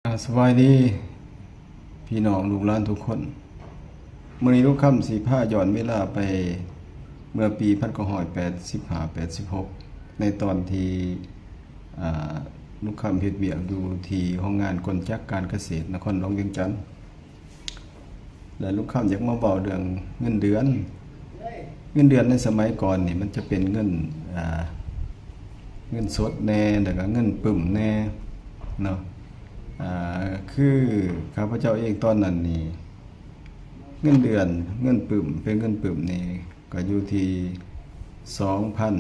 ອາ ສະບາຍດີພີ່ນ້ອງລູກຫຼານທຸກຄົນ. ມື້ນີ້ລຸງຄຳຊິພາຍ້ອນເວລາໄປເມື່ອປີພັນເກົ້າຮ້ອຍແປດສິບຫ້າ ແປດສິບຫົກ ໃນຕອນທີ່ ອາ ລຸງຄຳເຮັດວຽກຢູ່ທີ່ໂຮງງານກົນຈັກການກະເສດນະຄອນຫຼວງວຽງຈັນ. ແລະ ລຸງຄຳຢາກມາເວົ້າເລື່ອງເງິນເດືອນ. ເງິນເດືອນໃນສະໄໝກ່ອນນີ້ ມັນຈະເປັນເງິນ ອາ ເງິນສົດແດ່ ແລ້ວກໍເງິນປຶ້ມແດ່ເນາະ. ອາ ຄືຂ້າພະເຈົ້າເອງຕອນນັ້ນນີ້ ເງິນເດືອນ ເງິນປຶ້ມ ເປັນເງິນປຶ້ມນີ້ ກໍຢູ່ທີ່ສອງພັນ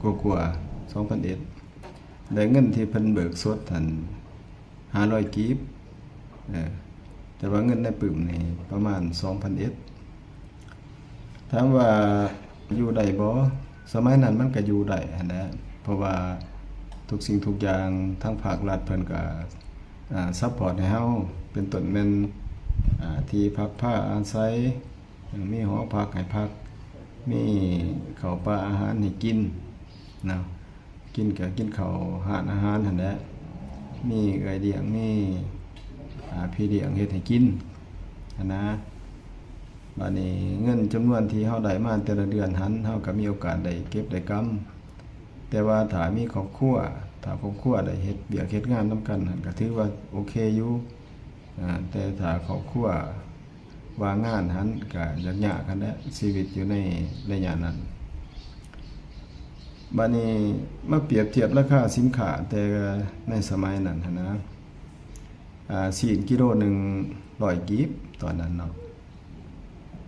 ກວ່າໆ ສອງພັນເອັດ ແລະ ເງິນທີ່ເພິ່ນເບີກສົດຫັ້ນ ຫ້າຮ້ອຍກີບ ເອີ ແຕ່ວ່າເງິນໃນປຶ້ມນີ້ປະມານສອງພັນເອັດ. ຖາມວ່າຢູ່ໄດ້ບໍ່? ສະໄໝນັ້ນມັນກໍຢູ່ໄດ້ຫັ້ນແຫຼະ ເພາະວ່າທຸກສິ່ງທຸກຢ່າງທາງພາກລັດເພິ່ນກໍ ອາ ຊັບພອດໃຫ້ເຮົາ ເປັນຕົ້ນແມ່ນ ອາ ທີ່ພັກພາອາໄສ ມີຫໍພັກໃຫ້ພັກ ມີເຂົ້າປາອາຫານໃຫ້ກິນເນາະ. ກິນກໍກິນເຂົ້າຮ້ານອາຫານຫັ້ນແຫຼະ ມີເອື້ອຍລ້ຽງ ມີ ອາ ພີ່ລ້ຽງເຮັດໃຫ້ກິນຫັ້ນນະ. ບາດນີ້ເງິນຈຳນວນທີ່ເຮົາໄດ້ມາແຕ່ລະເດືອນຫັ້ນ ເຮົາກໍມີໂອກາດໄດ້ເກັບໄດ້ກຳ. ແຕ່ວ່າຖ້າມີຄອບຄົວ ຖ້າຄອບຄົວໄດ້ເຮັດວຽກເຮັດງານນຳກັນຫັ້ນ ກໍຖືວ່າໂອເຄຢູ່. ອາ ແຕ່ຖ້າຄອບຄົວວ່າງງານຫັ້ນ ກໍຍາກໆ ຫັ້ນແຫຼະ ຊີວິດຢູ່ໃນໄລຍະນັ້ນ. ບາດນີ້ມາປຽບທຽບລາຄາສິນຄ້າແຕ່ໃນສະໄໝນັ້ນຫັ້ນນະ ອາ ຊີ້ນກິໂລໜຶ່ງຮ້ອຍກີບຕອນນັ້ນເນາະ.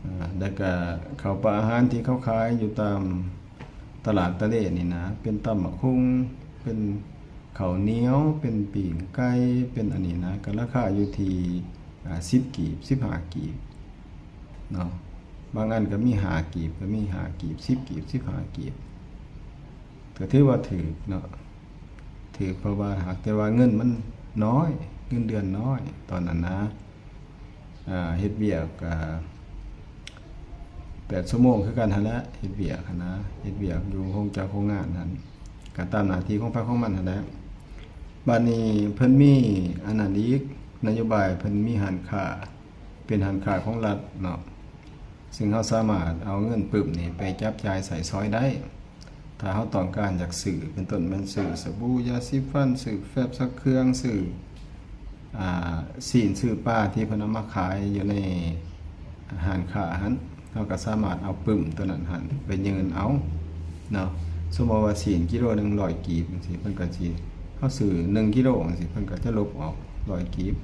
ອາ ແລ້ວກະເຂົ້າປາອາຫານທີ່ເຂົາຂາຍຢູ່ຕາມຕະຫຼາດຕະເລນີ້ນະ ເປັນຕຳໝາກຫຸ່ງ ເປັນເຂົ້າໜຽວ ເປັນປີ້ງໄກ່ ເປັນອັນນີ້ນະ ກໍລາຄາຢູ່ທີ່ ອາ ສິບກີບ ສິບຫ້າກີບເນາະ. ບາງອັນກໍມີຫ້າກີບ ກໍມີຫ້າກີບ ສິບກີບ ສິບຫ້າກີບ ກໍຖືວ່າຖືກເນາະ ຖືກ ເພາະວ່າຫາກແຕ່ວ່າເງິນມັນນ້ອຍ ເງິນເດືອນນ້ອຍຕອນນັ້ນນະ. ອາ ເຮັດວຽກ ອາ ແປດຊົ່ວໂມງຄືກັນຫັ້ນແຫຼະ ເຮັດວຽກຫັ້ນນະ ເຮັດວຽກຢູ່ໂຮງຈັກໂຮງງານຫັ້ນ ກໍຕາມໜ້າທີ່ຂອງໃຜຂອງມັນຫັ້ນແຫຼະ. ບາດນີ້ເພິ່ນມີອັນນັ້ນອີກ ນະໂຍບາຍເພິ່ນມີຮ້ານຄ້າ ເປັນຮ້ານຄ້າຂອງລັດເນາະ ຊຶ່ງເຮົາສາມາດເອົາເງິນປຶ້ມນີ້ໄປຈັບຈ່າຍໃຊ້ສອຍໄດ້. ຖ້າເຮົາຕ້ອງການຢາກຊື້ ເປັນຕົ້ນແມ່ນຊື້ສະບູ ຢາສີຟັນ ຊື້ແຟບຊັກເຄື່ອງ ຊື້ ອາ ຊີ້ນ ຊື້ປາທີ່ເພິ່ນເອົາມາຂາຍຢູ່ໃນຮ້ານຄ້າຫັ້ນ ເຮົາກໍສາມາດເອົາປຶ້ມຕົວນັ້ນຫັ້ນໄປຍື່ນເອົາເນາະ. ສົມມຸດວ່າຊີ້ນກິໂລໜຶ່ງຮ້ອຍກີບຈັ່ງຊີ້ ເພິ່ນກໍຊິ ເຮົາຊື້ໜຶ່ງກິໂລຈັ່ງຊີ້ ເພິ່ນກໍຈະລົບອອກຮ້ອຍກີບ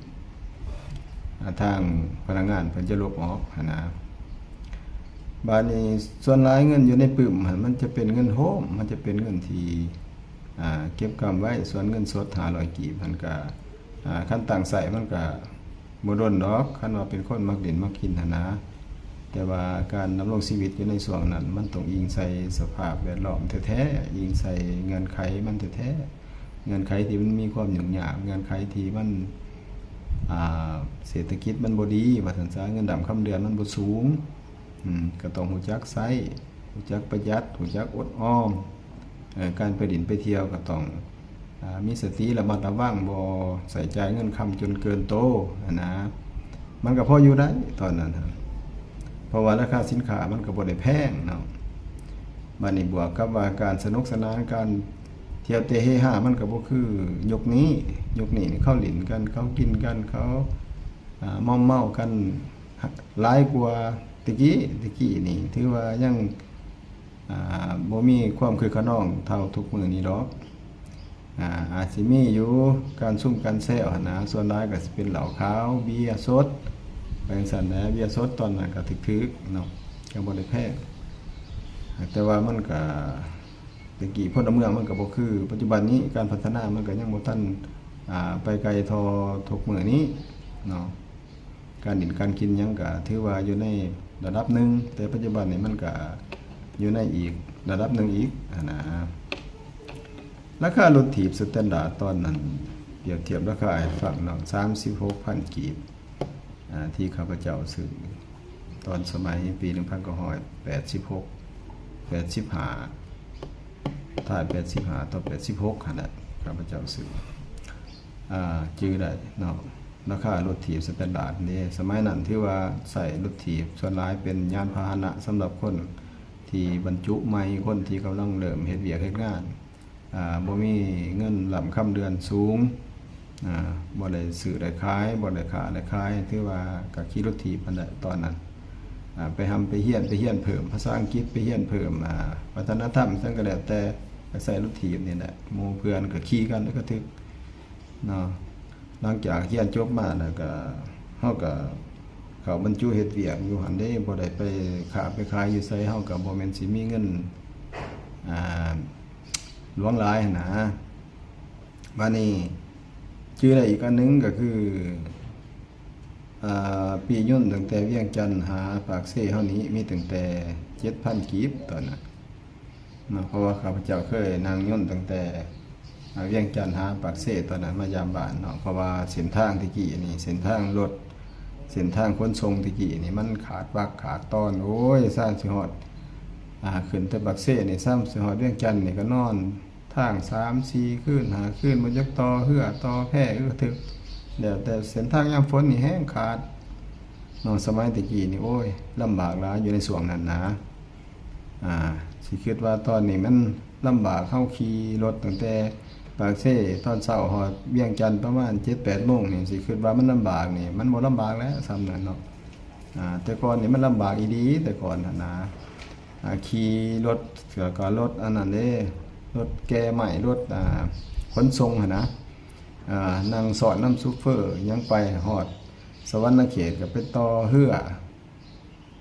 ອາ ທາງພະນັກງານເພິ່ນຈະລົບອອກຫັ້ນນະ. ບາດນີ້ສ່ວນຫຼາຍເງິນຢູ່ໃນປຶ້ມຫັ້ນ ມັນຈະເປັນເງິນໂຮມ ມັນຈະເປັນເງິນທີ່ ອາ ເກັບກຳໄວ້. ສ່ວນເງິນສົດຫ້າຮ້ອຍກີບຫັ້ນກະ ອາ ຄັນຕັ້ງໃຊ້ມັນກະບໍ່ດົນດອກ ຄັນວ່າເປັນຄົນມັກຫຼິ້ນມັກກິນຫັ້ນນະ. ແຕ່ວ່າການດຳລົງຊີວິດຢູ່ໃນຊ່ວງນັ້ນ ມັນຕ້ອງອີງໃສ່ສະພາບແວດລ້ອມແທ້ໆ ອີງໃສ່ເງື່ອນໄຂມັນແທ້ໆ ເງື່ອນໄຂທີ່ມັນມີຄວາມຫຍຸ້ງຍາກ ເງື່ອນໄຂທີ່ມັນ ອາ ເສດຖະກິດມັນບໍ່ດີວ່າຊັ້ນຊະ ເງິນດຳຄຳເດືອນມັນບໍ່ສູງ ອືມ ກໍຕ້ອງຮູ້ຈັກໃຊ້ ຮູ້ຈັກປະຢັດ ຮູ້ຈັກອົດອອມ. ເອີ ການໄປຫຼິ້ນໄປທ່ຽວກໍຕ້ອງ ອາ ມີສະຕິລະມັດລະວັງ ບໍ່ໃຊ້ຈ່າຍເງິນຄຳຈົນເກີນໂຕຫັ້ນນະ. ມັນກໍພໍຢູ່ໄດ້ຕອນນັ້ນ ເພາະວ່າລາຄາສິນຄ້າມັນກໍບໍ່ໄດ້ແພງເນາະ. ບາດນີ້ບວກກັບວ່າການສະໜຸກສະໜານ ການທ່ຽວເຕະເຮຮາ ມັນກໍບໍ່ຄືຍຸກນີ້. ຍຸກນີ້ນີ້ເຂົາຫຼິ້ນກັນ ເຂົາກິນກັນ ເຂົາ ອາ ມອມເມົາກັນຫຼາຍກວ່າແຕ່ກີ້. ແຕ່ກີ້ນີ້ຖືວ່າຍັງ ອາ ບໍ່ມີຄວາມຄຶກຂະນອງເທົ່າທຸກມື້ນີ້ດອກ. ອາ ອາດຊິມີຢູ່ການຊຸມກັນແຊວຫັ້ນນະ ສ່ວນຫຼາຍກໍຊິເປັນເຫຼົ້າຂາວ ເບຍສົດ ໄປຈັ່ງຊັ້ນແຫຼະ. ເບຍສົດຕອນນັ້ນກໍຖືກໆເນາະ ກໍບໍ່ໄດ້ແພງ ແຕ່ວ່າມັນກໍ ແຕ່ກີ້ພົນລະເມືອງມັນກໍບໍ່ຄືປັດຈຸບັນນີ້ ການພັດທະນາມັນກໍຍັງບໍ່ທັນ ອາ ໄປໄກທໍ່ທຸກມື້ນີ້ເນາະ. ການຫຼິ້ນການກິນຫຍັງກະຖືວ່າຢູ່ໃນລະດັບໜຶ່ງ ແຕ່ປັດຈຸບັນນີ້ມັນກະຢູ່ໃນອີກລະດັບໜຶ່ງອີກຫັ້ນນະ. ລາຄາລົດຖີບສະແຕນດາດຕອນນັ້ນ ປຽບທຽບລາຄາໃຫ້ຟັງເນາະ ສາມສິບຫົກພັນກີບ ອາ ທີ່ຂ້າພະເຈົ້າຊື້ຕອນສະໄໝປີໜຶ່ງພັນເກົ້າຮ້ອຍແປດສິບຫົກ ແປດສິບຫ້າ ທ້າຍແປດສິບຫ້າຕໍ່ແປດສິບຫົກຫັ້ນແຫຼະ ຂ້າພະເຈົ້າຊື້. ອ່າ ຈື່ໄດ້ເນາະ ລາຄາລົດຖີບສະແຕນດາດເດ້. ສະໄໝນັ້ນຖືວ່າໃຊ້ລົດຖີບສ່ວນຫຼາຍເປັນຍານພາຫະນະສຳລັບຄົນທີ່ບັນຈຸໃໝ່, ຄົນທີ່ກຳລັງເລີ່ມເຮັດວຽກເຮັດງານ, ອ່າ ບໍ່ມີເງິນລ່ຳຄຳເດືອນສູງ, ອ່າ ບໍ່ໄດ້ຊື້ໄດ້ຂາຍ, ບໍ່ໄດ້ຄ້າໄດ້ຂາຍ, ຖືວ່າກໍຂີ່ລົດຖີບຫັ້ນແຫຼະຕອນນັ້ນ. ອ່າ ໄປຮ່ຳໄປຮຽນ, ໄປຮຽນເພີ່ມພາສາອັງກິດ, ໄປຮຽນເພີ່ມ ອ່າ ວັດທະນະທຳ ຫຍັງກໍແລ້ວແຕ່, ກໍໃຊ້ລົດຖີບນີ້ແຫຼະ. ໝູ່ເພື່ອນກໍຂີ່ກັນ ແລ້ວກໍຖືກ ເນາະ. ຫຼັງຈາກຮຽນຈົບມາແລ້ວກໍ ເຮົາກໍເຂົ້າບັນຈຸເຮັດວຽກຢູ່ຫັ້ນເດ້, ບໍ່ໄດ້ໄປຄ້າໄປຂາຍຢູ່ໃສ, ເຮົາກໍບໍ່ແມ່ນຊິມີເງິນ ອ່າ ຫຼວງຫຼາຍຫັ້ນນະ. ບາດນີ້ຈື່ໄດ້ອີກອັນໜຶ່ງກໍຄື ອ່າ ປີ້ຍົນຕັ້ງແຕ່ວຽງຈັນຫາປາກເຊເຮົານີ້ ມີຕັ້ງແຕ່ເຈັດພັນກີບຕອນນັ້ນ ເນາະ. ເພາະວ່າຂ້າພະເຈົ້າເຄີຍນັ່ງຍົນຕັ້ງແຕ່ ອ່າ ວຽງຈັນຫາປາກເຊຕອນນັ້ນມາຢາມບ້ານເນາະ. ເພາະວ່າເສັ້ນທາງແຕ່ກີ້ນີ້ ເສັ້ນທາງລົດ ເສັ້ນທາງຂົນສົ່ງແຕ່ກີ້ນີ້ ມັນຂາດວັກຂາດຕອນ, ໂອ້ຍ ຊ່າງຊິຮອດ ອ່າ ຂຶ້ນແຕ່ປາກເຊນີ້ ຊ່າງຊິຮອດວຽງຈັນນີ້ ກໍນອນທາງສາມສີ່ຄືນ ຫ້າຄືນ, ບໍ່ຈັກຕໍ່ເຮືອຕໍ່ແພ ຄືກະຖືກ ແລ້ວແຕ່ເສັ້ນທາງ. ຍາມຝົນນີ້ແຮງຂາດເນາະ, ສະໄໝແຕ່ກີ້ນີ້ ໂອ້ຍ ລຳບາກຫຼາຍຢູ່ໃນຊ່ວງນັ້ນນະ. ອ່າ ຊິຄິດວ່າຕອນນີ້ມັນລຳບາກ, ເຮົາຂີ່ລົດຕັ້ງແຕ່ປາກເຊຕອນເຊົ້າຮອດວຽງຈັນປະມານເຈັດແປດໂມງນີ້ ຊິຄິດວ່າມັນລຳບາກນີ້ ມັນບໍ່ລຳບາກແລ້ວສ່ຳນັ້ນເນາະ. ອ່າ ແຕ່ກ່ອນນີ້ມັນລຳບາກອີ່ຫຼີ, ແຕ່ກ່ອນຫັ້ນນະ ອ່າ ຂີ່ລົດ ແລ້ວກໍລົດອັນນັ້ນເດ້ ລົດແກ່ໄມ້ ລົດ ອ່າ ຂົນສົ່ງຫັ້ນນະ, ອ່າ ນັ່ງຊ້ອນນຳໂຊເຟີຫຍັງໄປ, ຮອດສະຫວັນນະເຂດກໍໄປຕໍ່ເຮືອ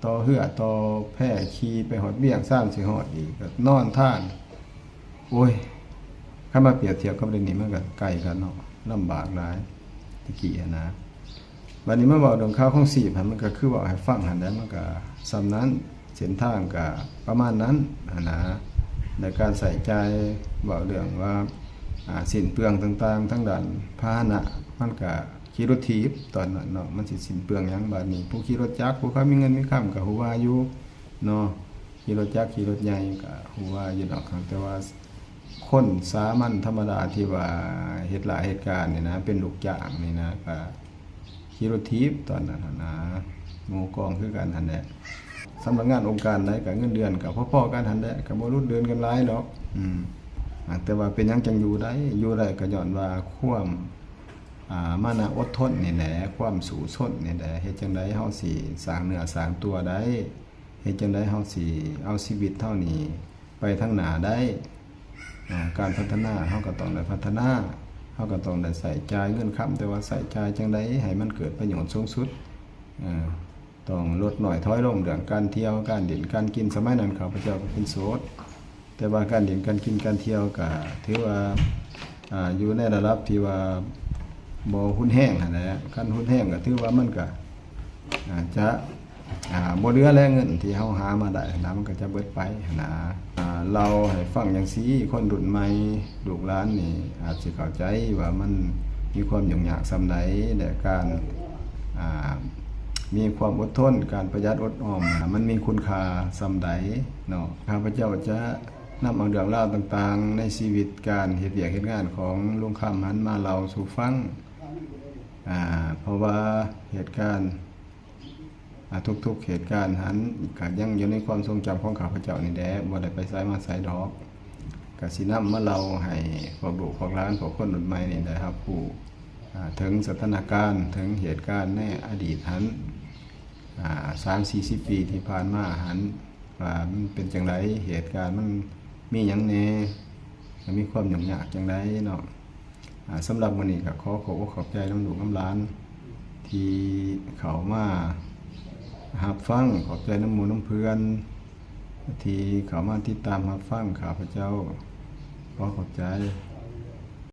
ຕໍ່ເຮືອຕໍ່ແພ ຂີ່ໄປຮອດວຽງ ຊ່າງຊິຮອດອີກ ກໍນອນທາງ. ໂອ້ຍ ຄັນມາປຽບທຽບກັບດຽວນີ້ ມັນກໍໄກກັນເນາະ, ລຳບາກຫຼາຍແຕ່ກີ້ຫັ້ນນະ. ບາດນີ້ມາເວົ້າເລື່ອງຄ່າຄອງຊີບຫັ້ນ ມັນກໍຄືເວົ້າໃຫ້ຟັງຫັ້ນແຫຼະ, ມັນກໍສ່ຳນັ້ນ, ເສັ້ນທາງກໍປະມານນັ້ນຫັ້ນນະ. ແລະ ການໃຊ້ຈ່າຍ ເວົ້າເລື່ອງວ່າ ອ່າ ສິ້ນເປືອງຕ່າງໆ ທາງດ້ານພາຫະນະ ມັນກໍ ຂີ່ລົດຖີບຕອນນັ້ນເນາະ ມັນຊິສິ້ນເປືອງຫຍັງ? ບາດນີ້ຜູ້ຂີ່ລົດຈັກ ຜູ້ເຂົາມີເງິນມີຄຳກໍຮູ້ວ່າຢູ່ເນາະ, ຂີ່ລົດຈັກຂີ່ລົດໃຫຍ່ກໍຮູ້ວ່າຢູ່ດອກ. ແຕ່ວ່າຄົນສາມັນທຳມະດາທີ່ວ່າເຮັດລາເຮັດການນີ້ນະ ເປັນລູກຈ້າງນີ້ນະ ກໍຂີ່ລົດຖີບຕອນນັ້ນຫັ້ນນະ, ໝູ່ກອງຄືກັນຫັ້ນແຫຼະ. ສຳນັກງານອົງການໃດກໍເງິນເດືອນກໍພໍໆກັນຫັ້ນແຫຼະ, ກໍບໍ່ຫຼຸດເດີນກັນຫຼາຍດອກ. ອືມ ແຕ່ວ່າເປັນຫຍັງຈັ່ງຢູ່ໄດ້? ຢູ່ໄດ້ກໍຍ້ອນວ່າຄວາມ ອ່າ ມານະອົດທົນນີ້ແຫຼະ, ຄວາມສູ້ຊົນນີ້ແຫຼະ. ເຮັດຈັ່ງໃດເຮົາຊິສ້າງເນື້ອສ້າງຕົວໄດ້? ເຮັດຈັ່ງໃດເຮົາຊິເອົາຊີວິດເຮົານີ້ໄປທາງໜ້າໄດ້? ອ່າ ການພັດທະນາ ເຮົາກໍຕ້ອງໄດ້ພັດທະນາ, ເຮົາກໍຕ້ອງໄດ້ໃຊ້ຈ່າຍເງິນຄຳ, ແຕ່ວ່າໃຊ້ຈ່າຍຈັ່ງໃດໃຫ້ມັນເກີດປະໂຫຍດສູງສຸດ? ເອີ ຕ້ອງລົດນ້ອຍຖອຍລົງເລື່ອງການທ່ຽວ, ການຫຼິ້ນການກິນ. ສະໄໝນັ້ນຂ້າພະເຈົ້າກໍເປັນໂສດ, ແຕ່ວ່າການຫຼິ້ນການກິນການທ່ຽວກໍຖືວ່າ ອ່າ ຢູ່ໃນລະດັບທີ່ວ່າບໍ່ຮຸນແຮງຫັ້ນແຫຼະ. ຄັນຮຸນແຮງກໍຖືວ່າມັນກໍ ອາດຈະ ອ່າ ບໍ່ເຫຼືອແລະ ເງິນທີ່ເຮົາຫາມາໄດ້ຫັ້ນນະ ມັນກໍຈະເບິດໄປຫັ້ນນະ. ອ່າ ເລົ່າໃຫ້ຟັງຈັ່ງຊີ້ ຄົນລຸ້ນໃໝ່ ລູກຫຼານນີ້ອາດຊິເຂົ້າໃຈວ່າມັນມີຄວາມຫຍຸ້ງຍາກສ່ຳໃດ ແລະ ການ ອ່າ ມີຄວາມອົດທົນ, ການປະຢັດອົດອອມ ມັນມີຄຸນຄ່າສ່ຳໃດເນາະ. ຂ້າພະເຈົ້າຈະນຳເອົາເລື່ອງລາວຕ່າງໆໃນຊີວິດການເຮັດວຽກເຮັດງານຂອງລຸງຄຳຫັ້ນມາເລົ່າສູ່ຟັງ, ອ່າ ເພາະວ່າເຫດການ ອ່າ ທຸກໆເຫດການຫັ້ນ ກະຍັງຢູ່ໃນຄວາມຊົງຈຳຂອງຂ້າພະເຈົ້ານີ້ແຫຼະ, ບໍ່ໄດ້ໄປໃສມາໃສດອກ. ກະຊິນຳມາເລົ່າໃຫ້ພວກລູກພວກຫຼານ ພວກຄົນລຸ້ນໃໝ່ນີ້ໄດ້ຮັບຮູ້ ອ່າ ເຖິງສະຖານະການ ເຖິງເຫດການໃນອະດີດຫັ້ນ ອ່າ ສາມສີ່ສິບປີທີ່ຜ່ານມາຫັ້ນ ວ່າມັນເປັນຈັ່ງໃດ, ເຫດການມັນມີຫຍັງແດ່ ແລະ ມີຄວາມຫຍຸ້ງຍາກຈັ່ງໃດເນາະ. ອ່າ ສຳລັບມື້ນີ້ກໍຂໍຂອບອົກຂອບໃຈນຳລູກນຳຫຼານທີ່ເຂົ້າມາຮັບຟັງ, ຂອບໃຈນຳໝູ່ນຳເພື່ອນທີ່ເຂົ້າມາຕິດຕາມຮັບຟັງຂ້າພະເຈົ້າ. ຂໍຂອບໃຈ.